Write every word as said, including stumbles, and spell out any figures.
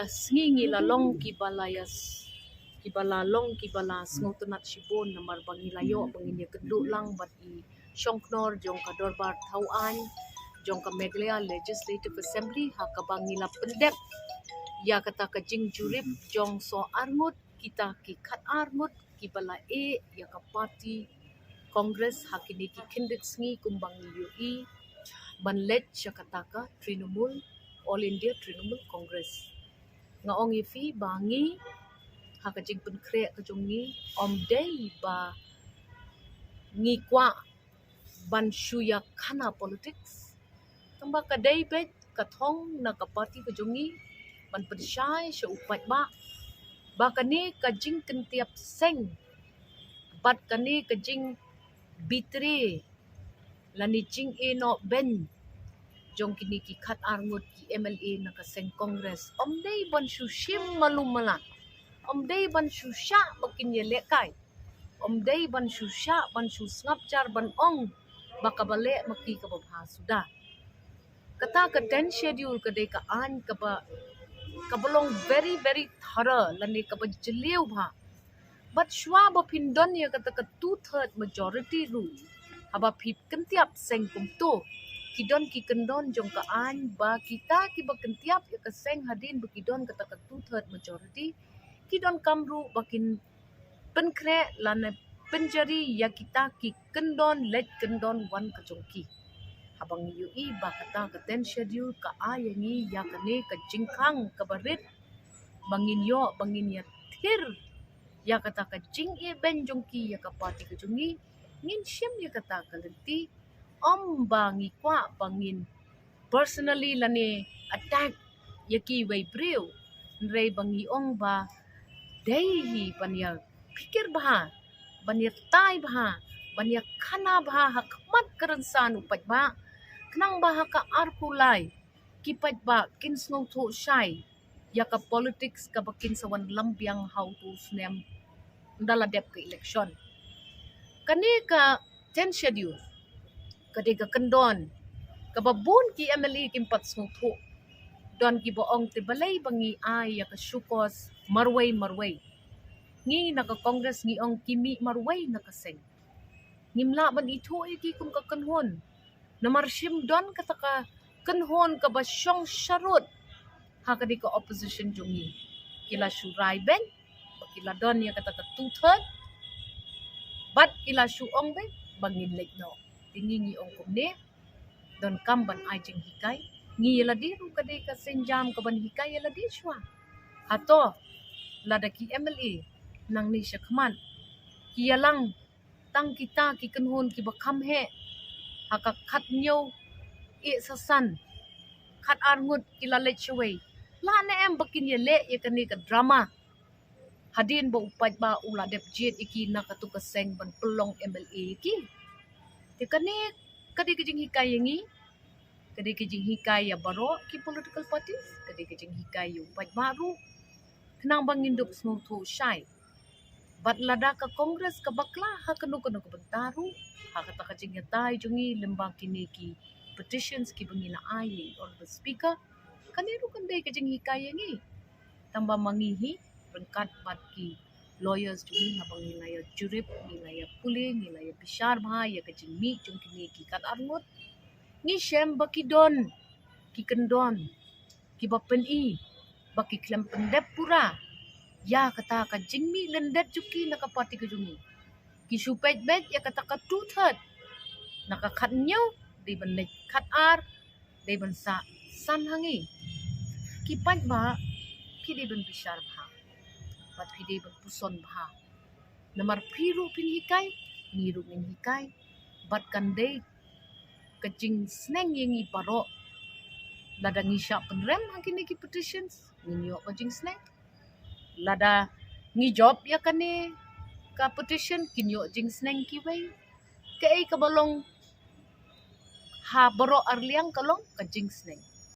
Sngi ngi la long kiba la ïa s-, kiba la long kiba la sngewtynnat shibun namar ba ngi la ïoh ba ngin ïa kynduh lang bad i shongknor jong ka dorbar thaw aiñ jong ka Meghalaya Legislative Assembly ha kaba ngi la pyndep ïa kata ka jingjurip jong so arngut kita ki khat arngut kiba la ïeh ïa ka party Congress ha kine ki khyndiat sngi kumba ngi ïohi ban leit sha kata ka Trinamool, All India Trinamool Congress. Nga ong ïa phi ba ngi ha ka jingpynkhreh ka jong ngi ym dei ba ngi kwah ban shu ïa khana politics. Tang ba ka dei beit ka thong na ka party ka jong ngi ban pynshai sha u paidbah ba kane ka jingkyntiap seng bad kane ka jingbitre lane jingeh noh beiñ jong kine ki khat arngut ki M L A na ka seng Congress ym dei ban shu shim malu mala, ym dei ban shu shah ba kin ïalehkai, ym dei ban shu shah ban shu sngap jar ban ong ba kaba leh ma ki kaba bha suda. Kata ka tenth schedule ka dei ka aiñ kaba, kaba long very very thorough lane kaba jylliew bha. Bad shuwa ba phin don ïa kata ka two third majority ruh, haba phi kyntiap seng kumto, ki don ki kyndon jong ka aiñ ba kita kiba kyntiap ïa ka seng hadien ba ki don kata ka two third majority, ki donkam ruh ba kin pynkhreh lane pynjari ïa kita ki kyndon leit kyndon wan ka jong ki. Haba ngi ïohi ba kata ka tenth schedule ka ai ïa ngi ïa kane ka jingkhang kaba rit ba ngin ïoh ba ngin ïa thir ïa kata ka jingeh beiñ jong ki ïa ka party ka jong ngi, ngin shim ïa kata ka lynti. Ym ba ngi kwah ba ngin personally lane attack ïa kiwei briew, hynrei ba ngi ong ba dei hi ban ïa phikir bha, ban ïa tai bha, ban ïa khana bha ha khmat ka rynsan u paidbah, khnang ba ha ka arphew lai ki paidbah kin sngewthuh shai ïa ka politics kaba kin sa wan lam biang ha uto u snem ynda la dep ka election. Kane ka tenth schedule ka dei ka kyndon kaba bun ki M L A kim pat sngewthuh. Don kiba ong te balei ba ngi ai ïa ka show cause marwei marwei. Ngi na ka Congress ngi ong ki mih marwei na ka seng. Ngim lah ban ithuh ïa ki kum ka kynhun. Namar shim don kata ka kynhun kaba shong sharud ha kane ka opposition jong ngi. Ki la shu rai beiñ ba ki la don ïa kata ka two third bad ki la shu ong beiñ ba ngin leit noh. Te ngi ngi ong kumne, donkam ban ai jinghikai. Ngi ïa lade ruh ka dei ka sienjam kaban hikai ïa lade shuwa. Hato lada ki M L A nangne shakhmat ki ïalang tang kita ki kynhun kiba kham heh ha ka khathynñiew eh sa san, khat arngut ki la leit shawei, lah ne em ba kin ïaleh ïa kane ka drama hadien ba u paidbah u la dep jied ïa ki na katu ka seng ban pynlong M L A ïa ki? Te kane ka dei ka jinghikai ïa ngi, ka dei ka jinghikai ïa baroh ki political parties, ka dei ka jinghikai ïa u paidbah ruh, khnang ba ngin dup sngewthuh shai. Bad lada ka Congress ka bakla ha kano kano ka bynta ruh, ha kata ka jingïatai jong ngi lyngba kine ki petitions kiba ngi la ai ïa i Honourable Speaker, kane ruh kan dei ka jinghikai ïa ngi. Tangba ma ngi hi ryngkat bad ki lawyers jong ngi, haba ngi la ïa jurip, ngi la ïa pule, ngi la ïa bishar bha ïa ka jingmih jong kine ki khat arngut, ngi shem ba ki don ki kyndon kiba pyni ba ki khlem pyndep pura ïa kata ka jingmih lyndet jong ki na ka party ka jong ngi. Ki shu peit beit ïa kata ka two third, na ka khathynñiew dei ban leit khatar, dei ban sah san ha ngi. Ki paidbah, phi dei ban bishar bha bad phi dei ban puson bha. Namar phi ruh phin hikai, ngi ruh ngin hikai. Bad kan dei ka jingsneng ïa ngi baroh. Lada ngi shah pynrem ha kine ki petitions, ngin ïoh ka jingsneng. Lada ngi jop ïa kane ka petition, kin ïoh jingsneng kiwei. Kaei kaba long ha baroh arliang ka long ka jingsneng.